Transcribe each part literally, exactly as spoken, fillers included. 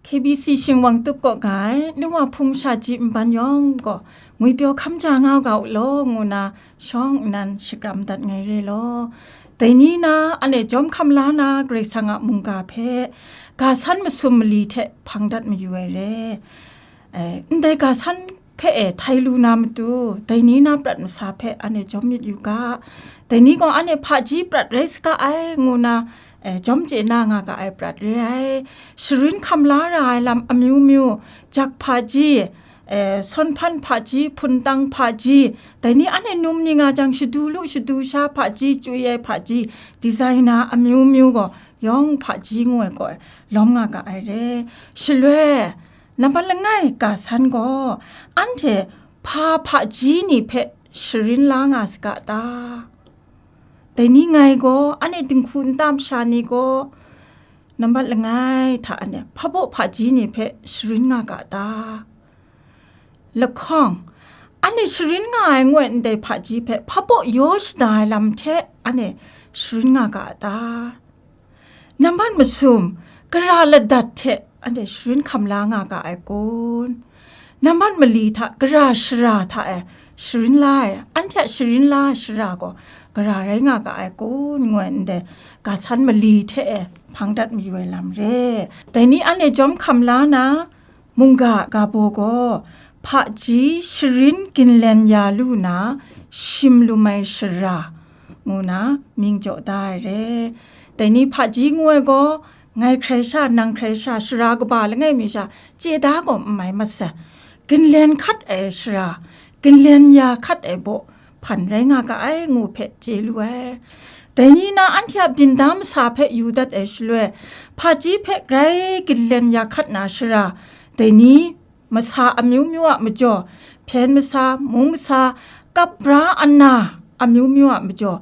K B C shingwang tup kaw ga ai, nu wa hpung shaji nban yawng gaw ngwipyaw hkam ja nga u ga u law, ngu na shawng nnan shakram dat ngai re law. Dai ni na, anhte jawm hkam la na, Karai Kasang a mungga hpe ga san masum mali hte hpang dat mayu ai re. Eh, ndai ga san hpe e htai lu na matu, dai ni na prat masa hpe anhte jawm myit yu ga, dai ni gaw anhte hpaji prat rai saga ai, ngu na, eh, jawm chye na nga ga ai prat re ai. Sharin hkam la ra ai lam amyu myu, jak hpaji, eh, sawn hpan hpaji, hpun tang hpaji, dai ni anhte num ni nga jang, shadu lu, shadu sha hpaji, chyoi ai hpaji, designer amyu myu gaw yawng hpaji ngu ai gaw lawm nga ga ai re. Shaloi, nambat langai ga san gaw, anhte hpa hpaji ni hpe sharin la nga saga ta? Dai ni ngai gaw, anhte dinghku nta masha ni gaw, nambat langai hta anhte hpabaw hpaji ni hpe sharin nga ga ta? Lahkawng, anhte sharin nga ai ngu ai ndai hpaji hpe hpabaw yaw shada ai lam hte anhte sharin nga ga ta? Nambat masum, gara ladat hte anhte sharin hkam la nga ga ai kun? Nambat mali hta, gara shara hta e sharin la ai, anhte a sharin la ai shara gaw gara rai nga ga ai kun, ngu ai ndai ga san mali hte e hpang dat mayu ai lam re. Dai ni anhte jawm hkam la na, mungga ga baw gaw, hpaji sharin ginlen ya lu na, shim lum ai shara, ngu na mying jaw da ai re. Dai ni hpaji ngu ai gaw, ngai hkrai sha, nang hkrai sha, shara kaba langai mi sha, chye da gaw n mai mat sai. Ginlen hkat ai shara, ginlen ya hkat ai baw, hpan rai nga ga ai, ngu hpe chye lu ai. Dai ni na anhte a byin da masa hpe yu dat ai shaloi, hpaji hpe grai ginlen ya hkat na shara, dai ni masa amyu myu a majaw, hpyen masa, mung masa, kap bra ana amyu myu a majaw,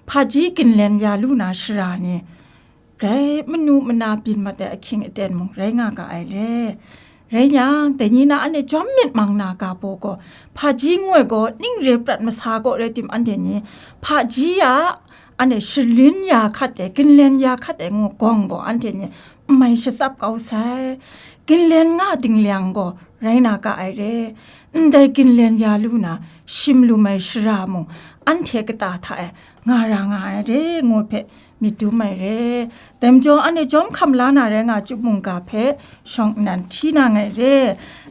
hpaji ginlen ya lu na shara ni, grai manu mana byin mat ai ahkying aten mung rai nga ga ai re. Rai yang, dai ni na anhte jawm myit mang na ga baw gaw, hpaji ngu ai gaw, ning re prat masa gaw rai tim, anhte ni hpaji a, anhte sharin ya hkat ai, ginlen ya hkat ai ngu gawng gaw, anhte ni n mai shatsap kau sai. Ginlen nga dinglyang gaw rai na ga ai re. Ndai ginlen ya lu na, shim lum ai shara mung, anhte kata hta e nga ra nga ai re, ngu hpe myit dum ai re. Dai majaw, anhte jawm hkam la na rai nga ai chyum mungga hpe shawng nnan hti na ngai re.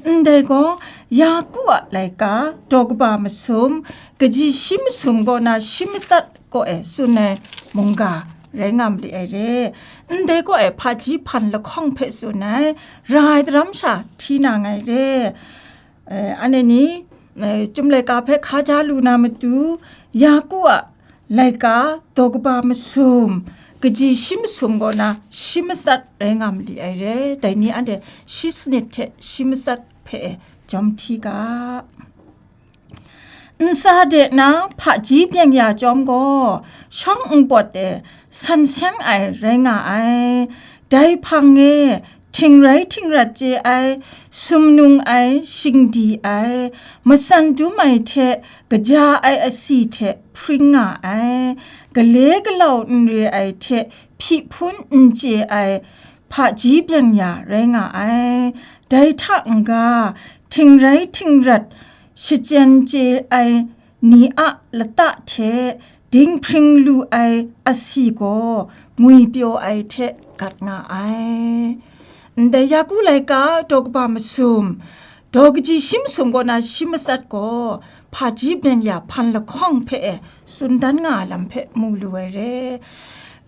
Ndai gaw, Yaku a laika, daw kaba masum, kaji shi masum kaw na shi matsat kaw e tsun ai mungga rai nga mali ai re. Ndai kaw e hpaji hpan lahkawng hpe tsun ai, ra ai daram sha hti na ngai re. Eh, anhte ni, eh, Chyum laika hpe hkaja lu na matu, Yaku a laika daw kaba masum, kaji shi masum kaw na shi matsat rai nga mali ai re. Dai ni anhte shi sanit hte shi matsat hpe jawm hti ga. Ntsa de na hpaji byeng ya chyawm gaw, shawng npawt e san seng ai rai nga ai. Dai hpang e, htingrai htingrat chye ai, sumnung ai, shingdi ai, matsan dum ai hte kaja ai asi hte hpring nga ai, gale galau n re ai hte hpyi hpun n chye ai, hpaji byeng ya rai nga ai. Dai hta n-ga, htingrai htingrat shachyen chye ai ni a lata hte dinghpring lu ai asi gaw ngwipyaw ai hte gat nga ai. Ndai Yaku laika daw kaba masum, daw kaji shi masum kaw na shi matsat gaw, hpaji byeng ya hpan lahkawng hpe e tsun dan nga ai lam hpe mu lu ai re.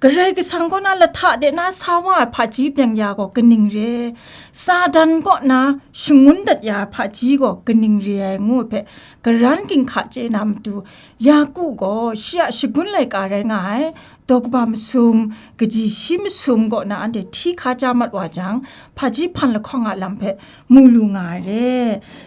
Karai Kasang kaw na lahta de na sa wa ai hpaji byeng ya gaw kaning re? Satan kaw na shangun dat ya ai hpaji gaw kaning re ai ngu ai hpe, karan ginhka chye na matu, Yaku gaw shi a shagun laika rai nga ai, daw kaba masum, kaji shi masum kaw na anhte hti hkaja mat wa jang, hpaji hpan lahkawng a lam hpe mu lu nga ai re.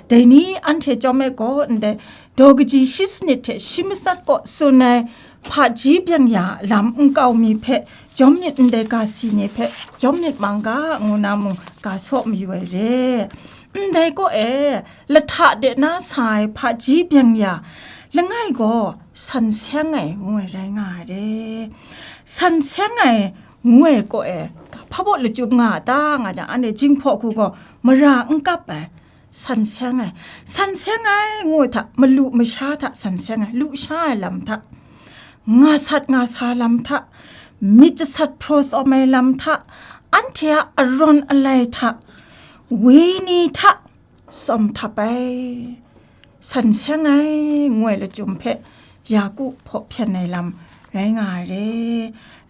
Dai ni anhte chyawm ai gaw, ndai daw kaji shi sanit hte shi matsat kaw tsun ai hpaji byeng ya lam nkau mi hpe jawm myit, ndai ga si ni hpe jawm myit mang ga, ngu na mung ga saw mayu ai re. Ndai kaw e, lahta de na sa ai hpaji byeng ya langai gaw san seng ai ngu ai rai nga ai re. San seng ai ngu ai kaw e, hpa baw lachyum nga a ta nga jang, anhte Jinghpaw hku gaw mara n kap ai, san seng ai, san seng ai ngu ai hta, malu masha hta san seng ai, lusha ai lam hta, nga sat nga sa lam hta, myit jasat hpraw tsawm ai lam hta, anhte a arawn alai hta, wini hta tsawm htap ai, san seng ai ngu ai lachyum hpe Yaku hpaw hpyen ai lam rai nga ai re.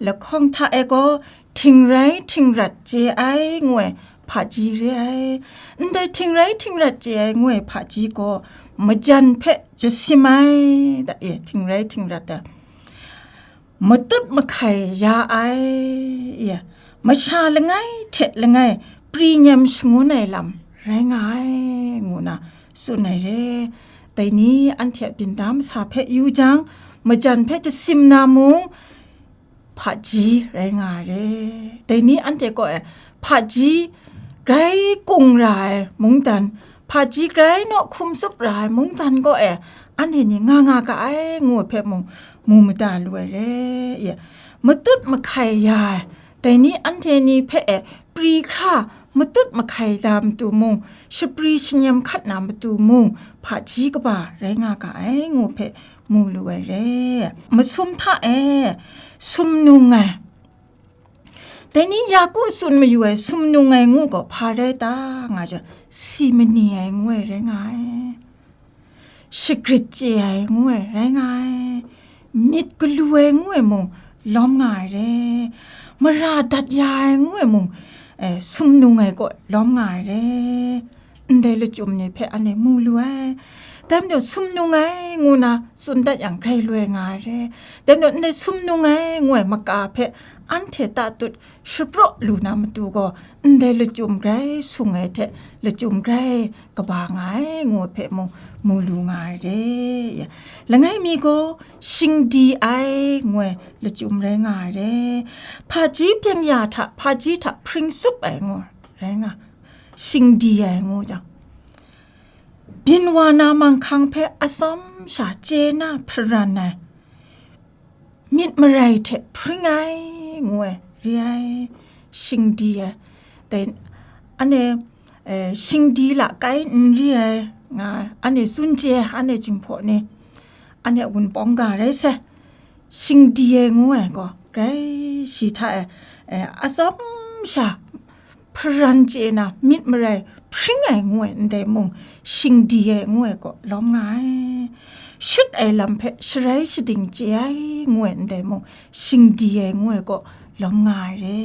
Lahkawng hta e gaw htingrai htingrat chye ai ngu ai hpaji re ai. Ndai htingrai htingrat chye ai ngu ai hpaji gaw majan hpe jasim ai, da e, htingrai htingrat ai, matut mahkai ya ai, ya, masha langai hte langai pri nyem shangun ai lam rai nga ai, ngu na tsun ai re. Dai ni anhte a byin da masa hpe yu jang, majan hpe jasim na mung, hpaji rai nga ai re. Dai ni anhte kaw e hpaji grai kung ra ai mungdan, hpaji grai naw hkum tsup ra ai mungdan kaw e anhte ni nga nga ga ai, ngu ai hpe mung mu mada lu ai re. Ye, matut mahkai ya ai, dai ni anhte ni hpe e pri hkra matut mahkai da matu mung, shapri shanyem hkat na matu mung, hpaji kaba rai nga ga ai, ngu hpe mu lu ai re. Masum hta e sumnung ai, dai ni Yaku tsun mayu ai sumnung ai ngu gaw hpa rai ta nga jang, si mani ai ngu ai rai nga ai, shagrit chye ai ngu ai rai nga ai, myit galu ai ngu ai mung lawm nga ai re, mara dat ya ai ngu ai mung, eh, sumnung ai kaw lawm nga ai re. Ndai lachyum ni hpe anhte mu lu ai. Dai majaw, sumnung ai ngu na tsun dat yang, grai loi nga ai re. Dai majaw, ndai sumnung ai ngu ai maka hpe anhte tatut shapraw lu na matu gaw, ndai lachyum grai sung ai hte lachyum grai kaba nga ai ngu ai hpe mung mu lu nga ai re. Langai mi gaw, shingdi ai ngu ai lachyum rai nga ai re. Hpaji byeng ya hta, hpaji hta hpring tsup ai ngu rai nga, shingdi ai ngu jang, byin wa na manghkang hpe atsawm sha chye na hparan ai, myit marai hte hpring ai ngu ai re ai, shingdi ai. Dai, anhte, eh, shingdi lakai n re ai nga, anhte tsun chye ai, anhte Jinghpaw ni, anhte a wunpawng ga rai sai, shingdi ai ngu ai gaw, grai shi hta e, eh, atsawm sha hparan chye na myit marai hpring ai ngu ai ndai mung, shingdi ai ngu ai gaw lawm nga ai. Shut ai lam hpe sharai shading chye ai ngu ai ndai mung, shingdi ai ngu ai gaw lawm nga ai re.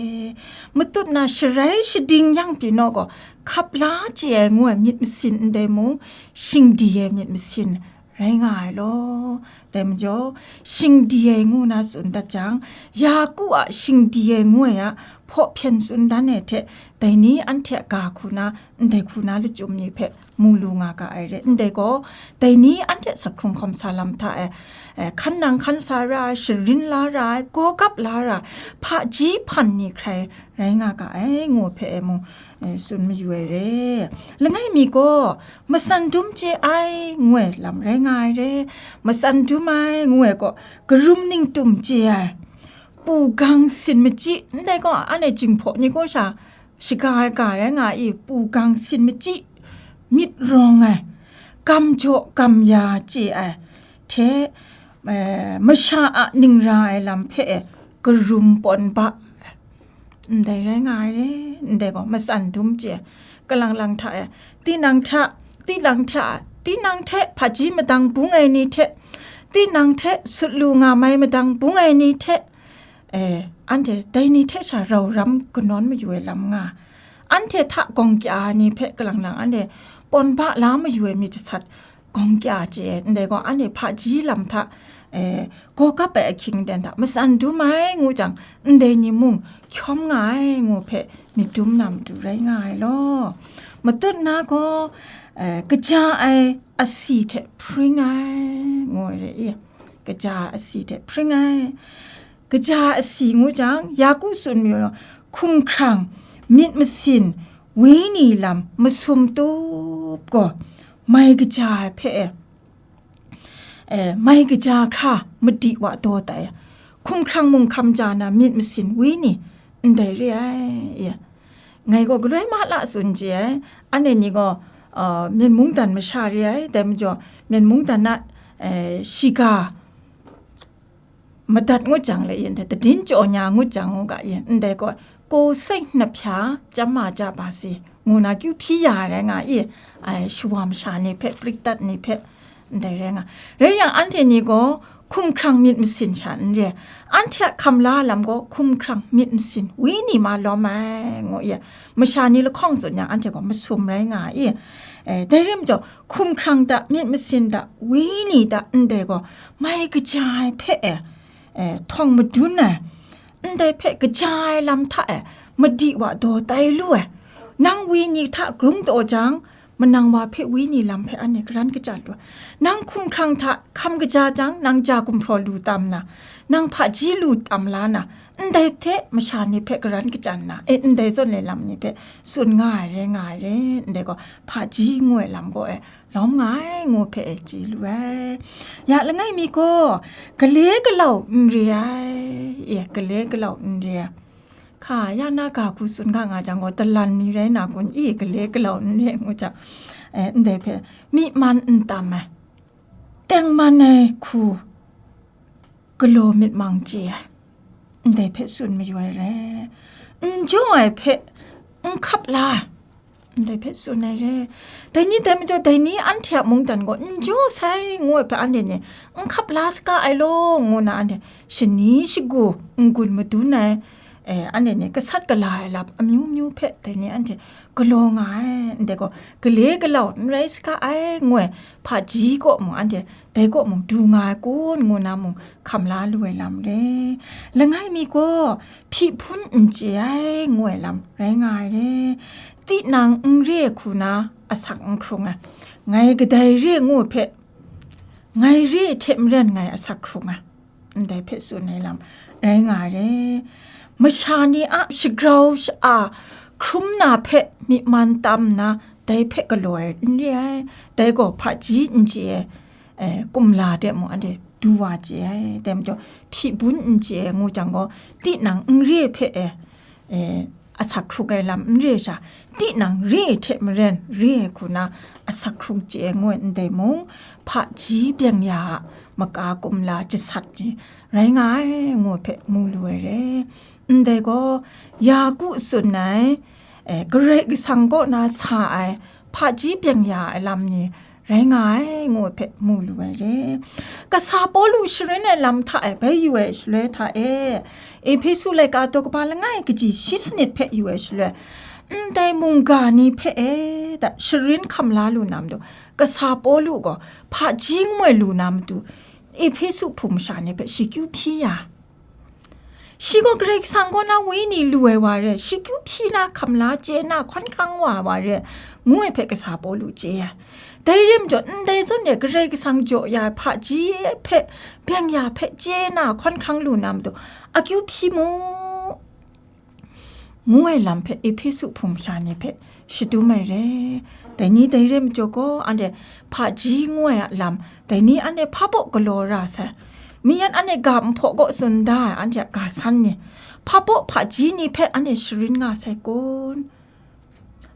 Matut na sharai shading yang pyi naw gaw, hkap la chye ai ngu ai myit masin ndai mung, shingdi ai myit masin rai nga ai law. Dai majaw, shingdi ai ngu na tsun dat jang, Yaku a shingdi ai ngu ai a hpaw hpyen tsun dan ai hte, dai ni anhte a ga hku na, ndai hku na lachyum ni hpe mu lu nga ga ai re. Ndai gaw, dai ni anhte asak hkrung hkawm sa lam hta e, eh, hkan nang hkan sa ra ai, sharin la ra ai, gawgap la ra ai, hpaji hpan ni hkrai rai nga ga ai, ngu hpe e mung, eh, tsun mayu ai re. Langai mi gaw, matsan dum chye ai ngu ai lam rai nga ai re. Matsan dum ai ngu ai gaw, karum ning tum chye ai, pu gang sin machyi, ndai gaw, anhte Jinghpaw ni gaw sha shaga ai ga rai nga i, pu gang sin machyi, myit rawng ai, gam jaw gam ya chye ai, hte, eh, masha a ning ra ai lam hpe e karum pawn ba, ndai rai nga ai re. Ndai gaw matsan dum chye, kalang lang hta e, tinang hta, tinang hta, tinang hte hpaji madang bung ai ni hte, tinang hte sut lu nga mai madang bung ai ni hte, eh, anhte dai ni hte sha rau ram kanawn mayu ai lam nga, anhte hta gawng kya ai ni hpe kalang lang anhte pawn ba la mayu ai myit jasat, gawng kya chye ai, ndai gaw anhte hpaji lam hta, eh, gawgap ai ahkying aten hta matsan dum ai ngu jang, ndai ni mung hkyawm nga ai ngu hpe myit dum na matu rai nga ai law. Matut na gaw, eh, kaja ai asi hte hpring ai, ngu ai re i, kaja ai asi hte hpring ai. Kaja asi ngu jang, Yaku tsun mayu law, hkumhkrang, myit masin, wenyi lam masum tup gaw, mai kaja ai hpe e, eh, mai kaja hkra madi wa daw tai, hkumhkrang mung hkam ja na myit masin wenyi, ndai re ai, e. Ngai gaw galoi ma la tsun chye ai, anhte ni gaw, uh, Myen mungdan masha re ai, dai majaw, Myen mungdan a, eh, shiga madat ngut jang le yin hte, tadin chyaw nya ngut jang u ga yin, ndai gaw, ko sai nap hpya, chyam ma ja ba si, ngu na kyu hpyi ya rai nga i, ai, shawa masha ni hpe, prik dat ni hpe, ndai rai nga. Rai yang, anhte ni gaw hkumhkrang myit masin sha n re, anhte a hkam la lam gaw hkumhkrang myit masin, wenyi ma lawm ai, ngu i, masha ni lahkawng tsun yang, anhte gaw masum rai nga i, eh, dai rim jaw, hkumhkrang hta, myit masin hta, wenyi hta, ndai gaw, mai kaja ai hpe e, eh, htawng madun ai, ndai hpe kaja ai lam hta e, madi wa daw tai lu ai, nang wenyi hta grung taw jang, manang wa hpe wenyi lam hpe anhte karan kachyan lu ai, nang hkumhkrang hta hkam kaja jang, nang ja gumhpraw lu tam na, nang hpaji lu tam la na, ndai hte masha ni hpe karan kachyan na, e, ndai zawn le lam ni hpe tsun nga ai re, nga ai re, ndai gaw hpaji ngu ai lam gaw e, lawm nga ai, ngu hpe e chye lu ai. Ya langai mi gaw, gale galau n re ai, e, gale galau n re ai. Hka, ya na ga hku tsun ga nga jang gaw, dalan ni rai na kun, i, gale galau n re ai ngu jang, e, ndai hpe, myi man n tam ai, tengman ai hku, galaw myit mang chye ai, ndai hpe tsun mayu ai re, n jaw ai hpe n hkap la ai, ndai hpe tsun ai re. Dai ni dai majaw, dai ni anhte a mungdan gaw n jaw sai ngu ai hpe anhte ni n hkap la saga ai law, ngu na anhte shani shagu n-gun madun ai, eh, anhte ni gasat gala ai lam amyu myu hpe dai ni anhte galaw nga ai, ndai gaw gale galau n rai saga ai, ngu ai, hpaji kaw mung anhte dai kaw mung du nga ai kun, ngu na mung hkam la lu ai lam re. Langai mi gaw hpyi hpun n chye ai, ngu ai lam rai nga ai re. Tinang n re ai hku na asak n hkrung ai, ngai kadai re ngu ai hpe, ngai re ai hte maren ngai asak hkrung ai, ndai hpe tsun ai lam rai nga ai re. Masha ni a shagrau sha-a hkrum na hpe myi man tam nna, dai hpe galaw ai n re ai, dai gaw hpaji n chye ai, eh, kumla de mung anhte du wa chye ai, dai majaw hpyi bun n chye ai ngu jang gaw, tinang n re ai hpe e, eh, asak hkrung ai lam n re sha, tinang re ai hte maren re ai hku na asak hkrung chye ai ngu ai, ndai mung hpaji byeng ya a maka kumla jasat ni rai nga ai, ngu ai hpe mu lu ai re. Ndai gaw, Yaku tsun ai, eh, Karai Kasang kaw na sa ai hpaji byeng ya ai lam ni rai nga ai, ngu ai hpe mu lu ai re. Kasa Pawlu sharin ai lam hta e bai yu ai shaloi hta e, Ehpesu laika daw kaba langai kaji shi sanit hpe yu ai shaloi, ndai mungga ni hpe e, da, sharin hkam la lu na matu, Kasa Pawlu gaw hpaji ngoi lu na matu, Ehpesu hpung masha ni hpe shi kyu hpyi ya. Shi gaw Karai Kasang kaw na wenyi lu ai wa re, shi kyu hpyi na hkam la chye na hkawn hkrang wa ai wa re, ngu ai hpe Kasa Pawlu chye ai. Dai re majaw, ndai zawn e Karai Kasang jaw ya ai hpaji hpe, byeng ya hpe chye na hkawn hkrang lu na matu, akyu hpyi mu, ngu ai lam hpe Ehpesu hpung masha ni hpe shadum ai re. Dai ni dai re majaw gaw, anhte hpaji ngu ai a lam, dai ni anhte hpa baw galaw ra sai. Mayan anhte ga nhpaw kaw tsun da ai anhte a ga san ni, hpa baw hpaji ni hpe anhte sharin nga sai kun?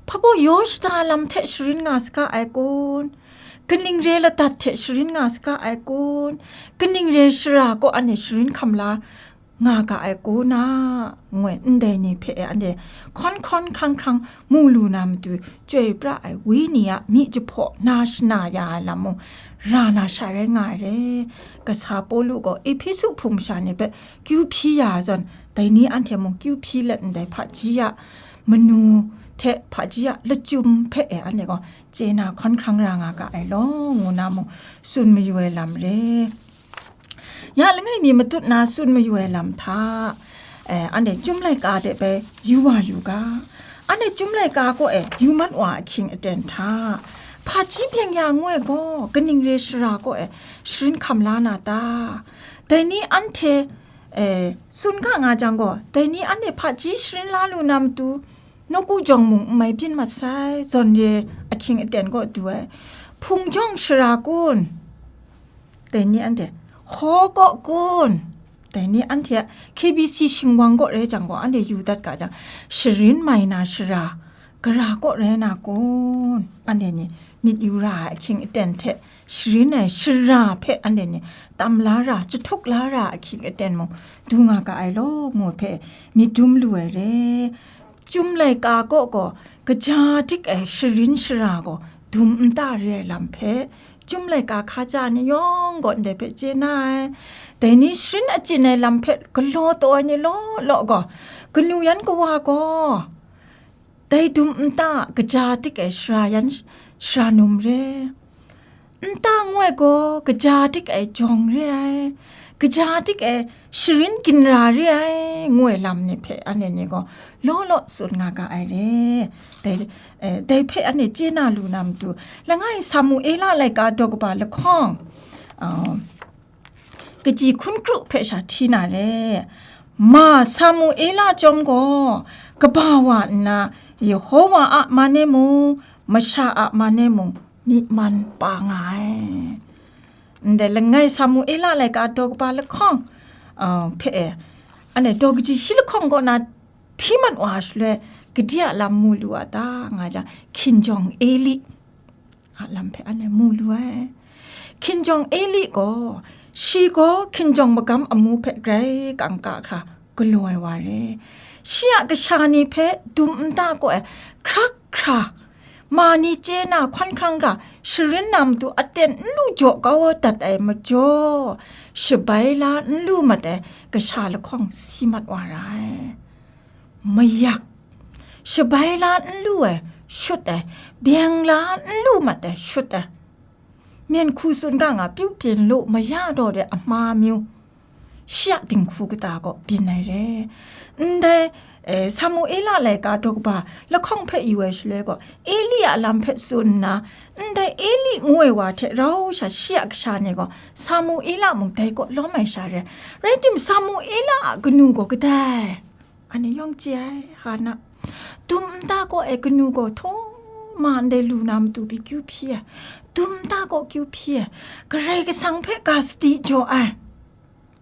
Hpa baw yaw shada lam hte sharin nga saga ai kun? Kaning re ladat hte sharin nga saga ai kun? Kaning re shara kaw anhte sharin hkam la nga ga ai kun na, ngu ai, ndai ni hpe anhte hkawn hkawn hkrang hkrang mu lu na matu, chyoi pra ai wenyi a myi jahpaw na shana ya ai lam mung ra na sha rai nga ai re. Kasa Pawlu gaw Ehpesu hpung masha ni hpe kyu hpyi ya ai zawn, dai ni anhte mung kyu hpyi let ndai hpaji a manu hte hpaji a lachyum hpe e anhte gaw chye na hkawn hkrang ra nga ga ai law, ngu na mung tsun mayu ai lam re. Ya langai mi matut na tsun mayu ai lam hta, eh, anhte Chyum laika de bai yu wa yu ga. Anhte Chyum laika kaw e yu mat wa ahkying aten hta, hpaji byeng ya ngu ai gaw kaning re shara kaw e sharin hkam la na ta? Dai ni anhte, eh, tsun ga nga jang gaw, dai ni anhte hpaji sharin la lu na matu, nawku jawng mung n mai byin mat sai, zawn re ahkying aten kaw du ai, hpung jawng shara kun? Dai ni anhte hkaw kaw kun? Dai ni anhte a K B C shingwang kaw rai jang gaw, anhte yu dat ga jang, sharin mai na shara, gara kaw rai na kun? Anhte ni myit yu ra ai ahkying aten hte, sharin ai shara hpe anhte ni tam la ra, jahtuk la ra ahkying aten mung du nga ga ai law, ngu hpe myit dum lu ai re. Chyum laika kaw gaw, kaja dik ai sharin shara gaw dum nta re ai lam hpe, chyum laika hkaja ni yawng gaw ndai hpe chye na ai. Dai ni sharin achyin ai lam hpe galaw taw ai ni law law gaw, kanu yan kawa gaw, dai dum nta kaja dik ai shara yan, shara num re. Nta ngu ai gaw kaja dik ai jawng re ai, kaja dik ai sharin ginra re ai, ngu ai lam ni hpe anhte ni gaw law law tsun nga ga ai re. Dai, eh, dai hpe anhte chye na lu na matu, langai Samuela laika daw kaba lahkawng, uh, kaji hkun kru hpe sha hti na re. Ma Samuela chyawm gaw, kaba wa nna, Yehova a man e mung, masha a man e mung, myi man pa nga ai. Ndai langai Samuela laika daw kaba lahkawng, uh, hpe e, anhte daw kaji shi lahkawng kaw na hti mat wa shaloi, gade a lam mu lu a ta, nga jang, hkinjawng Eli a lam hpe anhte mu lu ai. Hkinjawng Eli gaw, shi gaw hkinjawng magam amu hpe grai kangka hkra galaw ai wa re. Shi a kasha ni hpe dum nta kaw ai hkrak hkra, ma ni chye na hkawn hkrang hkra, sharin na matu aten n lu jaw kau dat ai majaw, shabai la n lu mat ai kasha lahkawng si mat wa ra ai. Mayak, shabai la n lu ai shut ai, byeng la n lu mat ai shut ai, myen hku tsun ga nga pyu byin lu maya daw de a ma myu, shi a dinghku kata gaw byin ai re. Ndai, eh, Samuela laika daw kaba lahkawng hpe yu ai shaloi gaw, Eli a lam hpe tsun nna, ndai Eli ngu ai wa hte rau sha shi a kasha ni gaw, Samuela mung dai kaw lawm ai sha re. Rai tim, Samuela a kanu gaw kadai? Anhte yawng chye ai, Hana. Dum nta kaw e kanu gaw htaw ma ndai lu na matu pyi kyu hpyi ai. Dum nta kaw kyu hpyi ai. Karai Kasang hpe ga sadi jaw ai.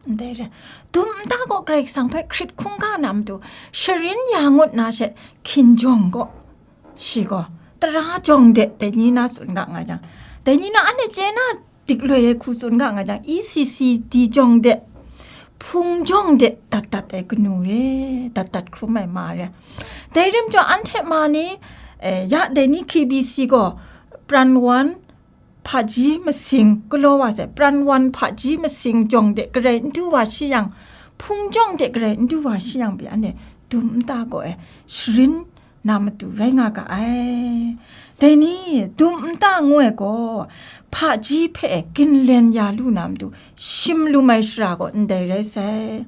Ndai re. Dum nta kaw Karai Kasang hpe hkrit hkungga na matu, sharin ya ngut na she hkinjawng gaw, shi gaw, tara jawng de, dai ni na tsun ga nga jang, dai ni na anhte chye na, dik loi ai hku tsun ga nga jang, E C C D jawng de, hpung jawng de, dat dat ai kanu re, dat dat hkrum ai ma re. Dai rim jaw, anhte ma ni, eh, ya dai ni K B C gaw, pran wan, hpaji masing galaw wa sai, pran wan hpaji masing jawng de garai n du wa shi yang, hpung jawng de garai n du wa shi yang pyi, anhte dum nta gaw e sharin na matu rai nga ga ai. Dai ni, dum nta ngu ai gaw, hpaji hpe ginlen ya lu na matu shim lum ai shara gaw ndai rai sai.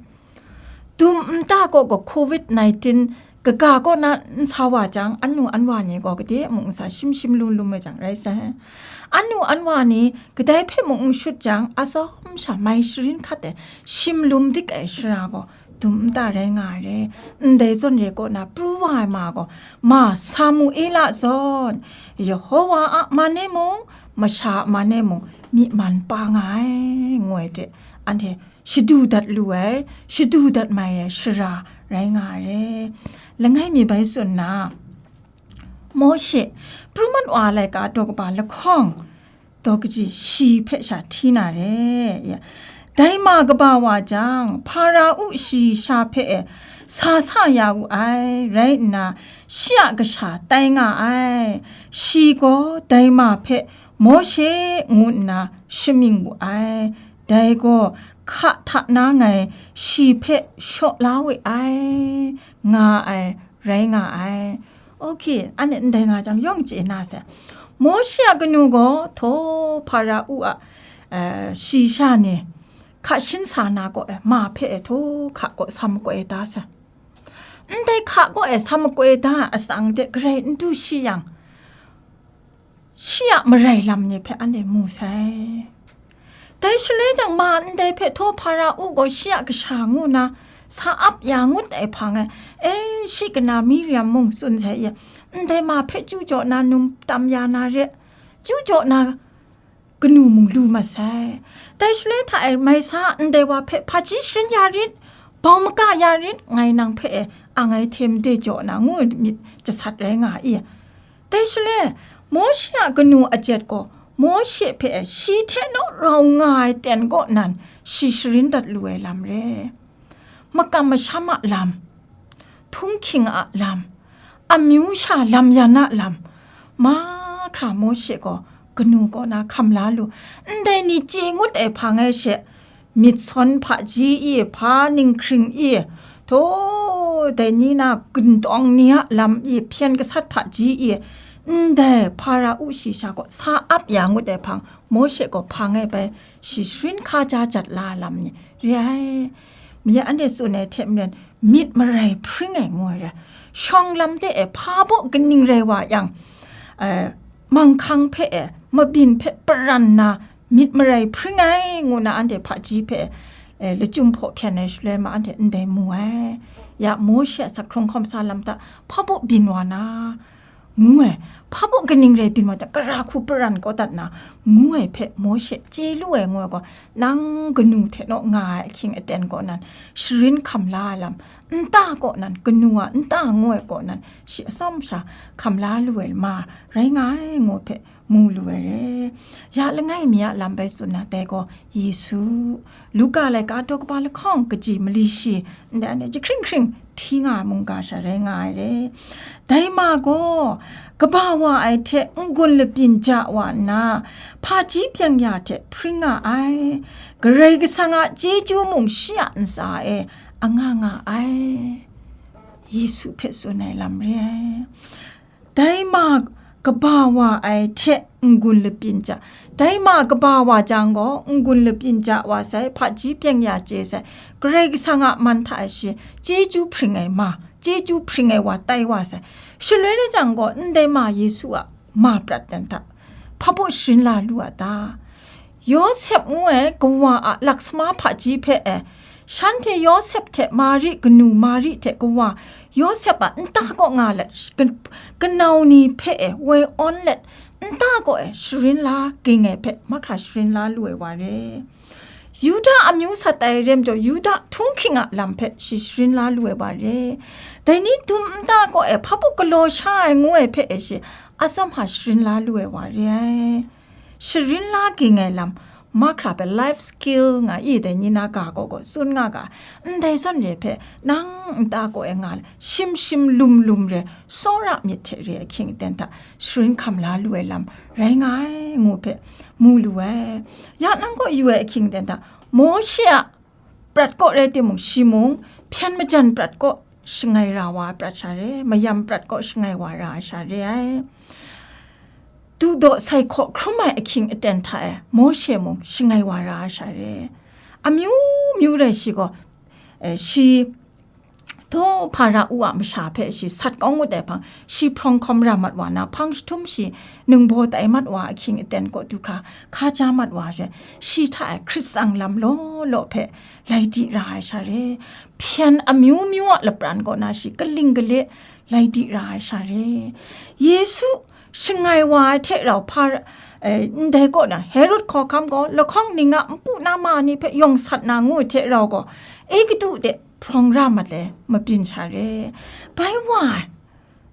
Dum nta kaw gaw covid nineteen kaga kaw na n sa wa jang, anu anwa ni gaw gade mung n sa, shim shim lum lum ai jang rai sai. Anu anwa ni kadai hpe mung n shut jang, atsawm sha mai sharin hkat ai, shim lum dik ai shara gaw dum nta rai nga ai re. Ndai zawn re kaw na pru wa ai ma gaw, ma Samuela zawn, Yehowa a man e mung, masha a man e mung, myi man pa nga ai, ngu ai hte, anhte shadu dat lu ai, shadu dat mai ai shara rai nga ai re. Langai mi bai tsun na, Mawshe, pru mat wa ai laika daw kaba lahkawng, daw kaji shi hpe sha hti na re. Ya, dai ma kaba wa jang, Hpara-u shayi sha hpe e sa sa ya wu ai, rai nna, shi a kasha tai nga ai. Shi gaw dai ma hpe Mawshe ngu nna shamying wu ai. Dai gaw hka hta na ngai shi hpe shaw la we ai, nga ai, rai nga ai. Ok, anhte ndai nga jang yawng chye na sai. Mawshe a kanu gaw, htaw Hpara-u a, eh, shayi sha ni hka shin sa na kaw e, ma hpe e htaw hka kaw sa makoi da sai. Ndai hka kaw e sa makoi da ai atsang de garai n du shi yang, shi a marai lam ni hpe anhte mu sai. Dai shaloi jang ma ndai hpe htaw Hpara-u gaw shi a kasha ngu na sa ap ya ngut ai hpang e, e, shi kana Miriam mung tsun sai ye, ndai ma hpe chyu jaw na num tam ya na re, chyu jaw na kanu mung lu mat sai. Dai shaloi hta e mai sa ndai wa hpe hpaji sharin ya rit, bau maka ya rit, ngai nang hpe e ang ai hte made jaw na ngu myit jasat rai nga i. Dai shaloi, Mawshe a kanu a jet gaw, Mawshe hpe e shi hte naw rau nga ai ten kaw nan, shi sharin dat lu ai lam re. Makam masham a lam, htunghking a lam, amyu sha lam yan a lam, mahkra Mawshe gaw kanu kaw na hkam la lu, ndai ni chye ngut ai hpang e she, myit sawn hpaji i, hpa ninghkring i, htaw, dai ni na gantawng ni a lam i, hpyen gasat hpaji i, ndai Hparao shi sha gaw sa ap ya ngut ai hpang, Mawshe gaw hpang e bai shi sharin hkaja jat la ai lam ni re ai. Myi anhte tsun ai hte maren, myit marai hpring ai ngu ai re. Shawng lam de e hpa baw kaning rai wa yang, eh, manghkang hpe e, mabyin hpe paran na, myit marai hpring ai ngu na anhte hpaji hpe, eh, lachyum hpaw hpyan ai shaloi ma anhte ndai mu ai. Ya Mawshe a sak hkrung hkawm sa lam hta hpa baw byin wa na, ngu ai, hpa baw kaning rai byin wa ta, kara hku paran kau dat na, ngu ai hpe Mawshe chye lu ai ngu ai gaw, nang kanu hte naw nga ai ahkying aten kaw nan, sharin hkam la ai lam, nta kaw nan, kanu a nta ngu ai kaw nan, shi atsawm sha hkam la lu ai ma rai nga ai ngu hpe mu lu ai re. Ya langai mi a lam bai tsun na, dai gaw Yesu, Luka laika daw kaba lahkawng kaji mali shi, ndai anhte jahkring hkring hti nga ai mungga sha rai nga ai re. Dai ma gaw, kaba wa ai hte n-gun labyin ja wa nna, hpaji byeng ya hte hpring nga ai. Karai Kasang a chyeju mung shi a ntsa e anga nga ai. Yesu hpe tsun ai lam re ai. Dai ma kaba wa ai hte n-gun labyin ja, dai ma kaba wa jang gaw, n-gun labyin ja wa sai, hpaji byeng ya chye sai, Karai Kasang a man hta e shi chyeju hpring ai ma, chyeju hpring ai wa tai wa sai. Shaloi na jang gaw, ndai ma Yesu a ma prat dan hta, hpa baw sharin la lu a ta? Yawsep ngu ai kawa a laksama hpaji hpe e, shanhte Yawsep hte Mari kanu Mari hte kawa Yawsep a nta kaw nga let, ka-, kanau ni hpe e woi awn let, nta kaw e sharin la ging ai hpe mahkra sharin la lu ai wa re. Yuda amyu sat ai rem jaw, Yuda htunghking a lam hpe shi sharin la lu ai wa re. Dai ni dum nta kaw e hpa baw galaw sha ai ngu ai hpe e shi atsawm hta sharin la lu ai wa re ai. Sharin la ging ai lam, mahkra hpe life skill nga i dai ni na ga gaw gaw tsun nga ga, ndai zawn re hpe nang nta kaw e nga le, shim shim lum lum re, tsawra myit hte re ahkying aten hta sharin hkam la lu ai lam rai nga ai ngu hpe mu lu ai. Ya nang kaw yu ai ahkying aten hta, Mawshe a prat kaw rai timung, shi mung hpyen majan prat kaw shangai ra wa ai prat sha re, mayam prat kaw shangai wa ra ai sha re ai. Dudaw sai hkaw hkrum ai ahkying aten hta e Mawshe mung shangai wa ra ai sha re. Amyu myu rai shi gaw, eh, shi, htaw, Hparao a masha hpe shi sat kau ngut ai hpang, shi hprawng hkawm ra mat wa na, hpang jahtum shi ningbaw tai mat wa ahkying aten kaw du hkra, hkaja mat wa ai, shi hta e hkrit tsang lam law law hpe lai di ra ai sha re. Hpyen amyu myu a lapran kaw na shi kaling gale lai di ra ai sha re. Yesu shangai wa ai hte rau hpa, eh, ndai kaw na Herod hkawhkam gaw lahkawng ning a npu na ma ni hpe yawng sat na ngu ai hte rau gaw, Egutu de hprawng ra mat le mabyin sha re. Bai wa ai,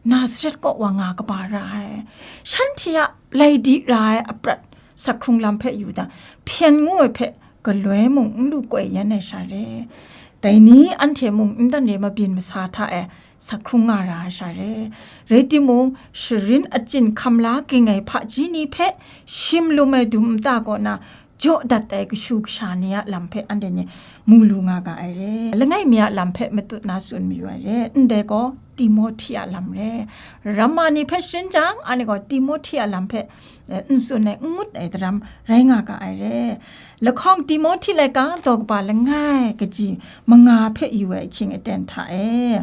Nazaret kaw wa nga kaba ra ai, shanhte a lai di ra ai aprat sakhkrung lam hpe yu dan, hpyen ngu ai hpe galoi mung n lu koi yan ai sha re. Dai ni anhte mung n dan re mabyin masa hta e sakhkrung nga ra ai sha re. Rai timung, sharin achyin hkam la ging ai hpaji ni hpe shim lum ai dum nta kaw na jaw dat ai kashu kasha ni a lam hpe anhte ni mu lu nga ga ai re. Langai mi a lam hpe matut na tsun mayu ai re. Ndai gaw Timohti a lam re. Ramma ni hpe sharin jang, anhte gaw Timohti a lam hpe, eh, n tsun ai, n ngut ai daram rai nga ga ai re. Lahkawng Timohti laika daw kaba langai kaji manga hpe yu ai ahkying aten hta e,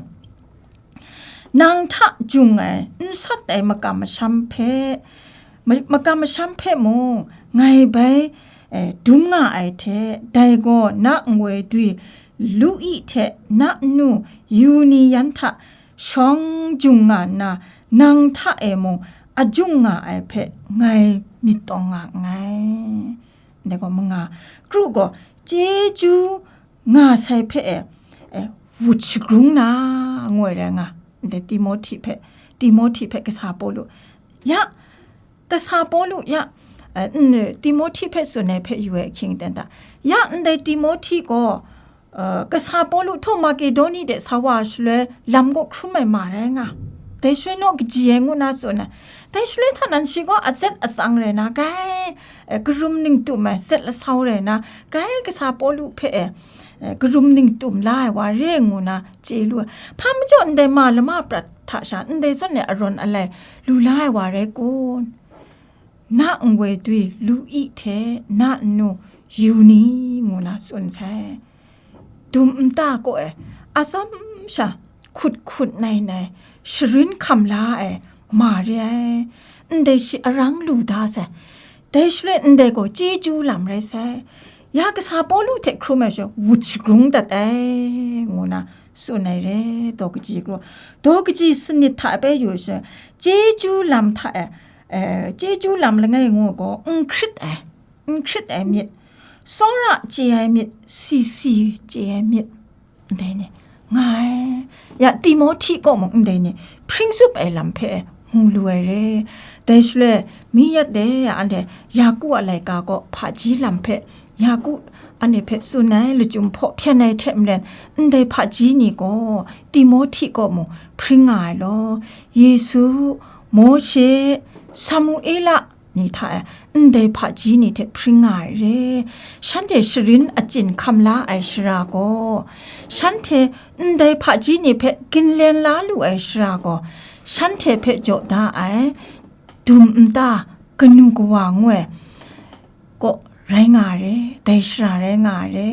nang hta jung ai n sawt ai makam masham hpe, ma-, makam masham hpe mung ngai bai, eh, dum nga ai hte, dai gaw na nwoi dwi Lui hte na nnu Yuni yan hta shawng jung nga nna, nang hta e mung a jung nga ai hpe ngai myit tawng nga nngai. Ndai gaw manga, kru gaw chyeju nga sai hpe e, e, wut shagrung na, ngoi rai nga, ndai Timohti hpe, Timohti hpe kasa Pawlu, ya, kasa Pawlu, ya, e, n-, Timohti hpe tsun ai hpe yu ai ahkying ten ta, ya, ndai Timohti gaw, e, kasa Pawlu htaw Makedoni de sa wa shaloi lam kaw hkrum ai ma rai nga, dai shaloi naw kaji ai ngu na tsun ai. Dai shaloi hta nan shi gaw azet atsang rai na, grai, e, karum ningtum ai, zet lasau rai na, grai kasa Pawlu hpe, e, e, karum ningtum la ai wa re ngu na chye lu ai. Hpa majaw ndai ma lama prat hta sha ndai zawn e arawn alai lu la ai wa rai kun? Na nwoi dwi Lu-i hte na nnu Yuni ngu na tsun sai. Dum nta kaw e atsawm sha hkut hkut nai nai sharin hkam la ai ma re ai. Ndai shi arang lu da sai. Dai shaloi ndai gaw chyeju lam rai sai. Ya kasa Pawlu hte hkrum ai sha wut shagrung dat ai, ngu na tsun ai re, daw kaji kru. Daw kaji sanit hta bai yu sha, chyeju lam hta e, e, chyeju lam langai ngu gaw, n hkrit ai, n hkrit ai myit, tsawra chye ai myit, si si chye ai myit, ndai ni nga ai. Ya Timohti kaw mung ndai ni hpring zup ai lam hpe mu lu ai re. Dai shaloi, mi yat de anhte Yaku a laika kaw hpaji lam hpe, Yaku anhte hpe tsun ai lachyum hpaw hpyan ai hte maren, ndai hpaji ni gaw Timohti kaw mung hpring nga ai law, Yesu, Mawshe, Samuela ni hta e ndai hpaji ni hte hpring nga ai re. Shanhte sharin achyin hkam la ai shara gaw, shanhte ndai hpaji ni hpe ginlen la lu ai shara gaw, shanhte hpe jaw da ai dum nta kanu kawa ngu ai kaw rai nga ai re, dai shara rai nga ai re.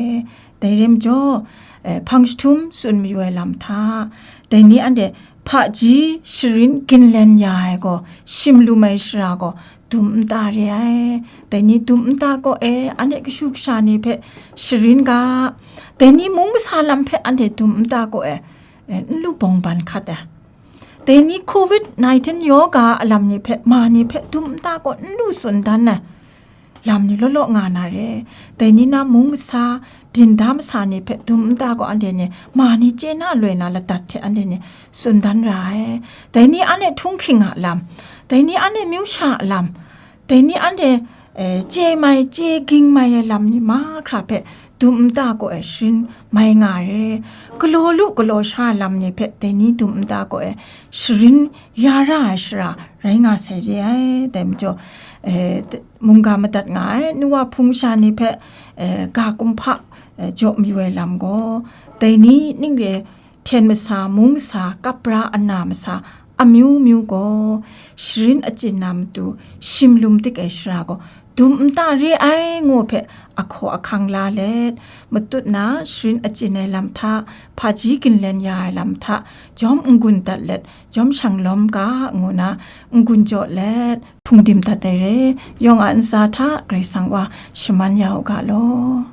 Dai re majaw, eh, hpang jahtum tsun mayu ai lam hta, dai ni anhte hpaji sharin ginlen ya ai gaw, shim lum ai shara gaw, dum nta re ai. Dai ni dum nta kaw e, anhte kashu kasha ni hpe sharin ga, dai ni mung masa lam hpe anhte dum nta kaw e, eh, n lu bawng ban hkat ai. Dai ni covid nineteen yoga a lam ni hpe, ma ni hpe dum nta kaw n lu tsun dan ai lam ni law law nga na re. Dai ni na mung masa, byin da masa ni hpe dum nta gaw anhte ni ma ni chye na loi na ladat hte anhte ni tsun dan ra ai. Dai ni anhte htunghking a lam, dai ni anhte myu sha a lam, dai ni anhte, eh, chye mai, chye ging mai ai lam ni mahkra hpe dum nta gaw e sharin mai nga ai re. Galaw lu galaw sha ai lam ni hpe dai ni dum nta gaw e sharin ya ra ai shara rai nga sai re ai. Dai majaw, eh, mungga madat nga ai, nu wa hpung sha ni hpe, eh, ga kumhpa, eh, jaw mayu ai lam gaw, dai ni ning re hpyen masa, mung masa, kapra ana masa, amyu myu gaw, sharin achyin na matu, shim lum dik ai shara gaw, dum nta re ai ngu hpe, ahkaw ahkang la let, matut na sharin achyin ai lam hta, hpaji ginlen ya ai lam hta, jawm n-gun dat let, jawm shang lawm ga, ngu na, n-gun jaw let, hpung dim dat ai re, yawng a ntsa hta Karai Kasang wa shaman ya u ga law.